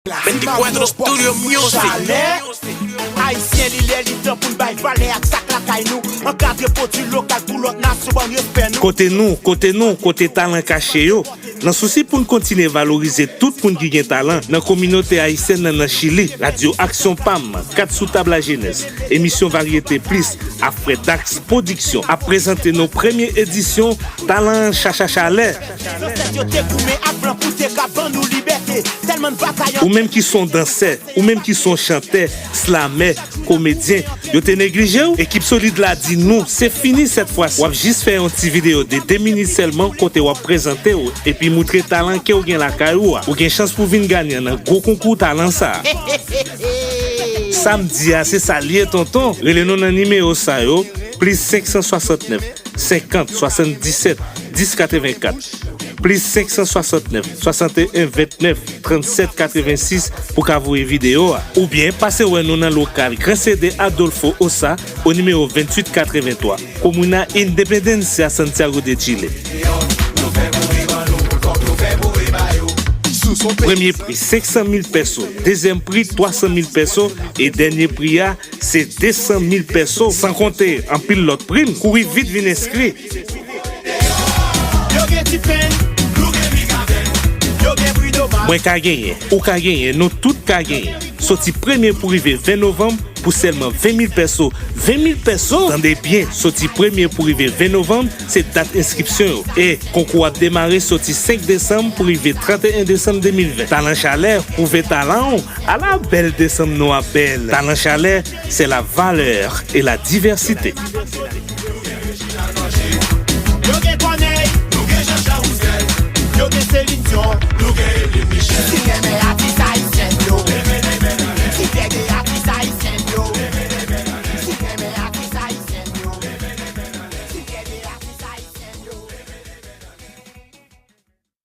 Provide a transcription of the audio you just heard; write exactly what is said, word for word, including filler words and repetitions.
Veinticuatro Studio Music. Ayisyen, li lè li tan pou n bay valè ak sa k lakay nou. Ankadre pwodui lokal pou lòt nasyon ban n respè nou. Kote nou, kote nou, kote talan kache yo? Nan sousi pou n kontinye valorize tout moun ki gen talan nan kominote ayisyèn nan nan Chili, Radyo Aksyon Pam, Kat sou Tab Lajenès, emisyon Varyete Plis, ak Frè Dax Pwodiksyon ap prezante nou premye edisyon Talan Chacha Chalè. Zansèt yo te goumen ak blan pou te ka ban nou libète. Tèlman n batay an- Ou menm ki s on dansè, ou menm ki s on chantè, slamè, komedyen, yo te neglije w? Ekip Solid la di nou, se fini sèt fwa si. W ap jis fè yon ti videyo de de minit sèlman kote w ap prezante w epi moutre talan ke w gen lakay ou a. Ou gen chans pou vin ganyan nan gwo konkou talan sa a. Sa m di a, se sa l ye, tonton. Rele nou nan nimewo sa yo, plis senk san swasannnèf, senkant, swasanndisèt, dis, katrevenkat, plis senk san swasannnèf, swasanteyen, vennèf, trannsèt, katrevensis pou ka voye videyo a. Oubyen pase wè nou nan lokal Gran C D Adolfo Osa, o nimewo venntuit katreventwa, Comuna Independencia, Santiago de Chile. Premye pri, senk san mil pèso. Dezyèm pri, twa san mil pèso. E dènye pri a, se de san mil pèso. San konte anpil lòt prim. Kouri vit vin enskri. Mwen ka genyen, ou ka genyen, nou tout ka genyen. Soti premye pou rive ven novanm, pou sèlman ven mil pèso. Ven mil pèso? Tande byen, soti premye pou rive ven novanm, se dat enskripsyon yo. E konkou ap demare soti senk desanm pou rive tranteyen desanm de mil ven. Talan Chalè, pwouve talan w. Ala bèl desanm nou ap bèl! Talan Chalè, c'est la valeur et la diversité. Yo gen Kònèy, nou gen Jean Charles Roussel, yo gen Céline Dion, nou gen Eline Michel. Si renmen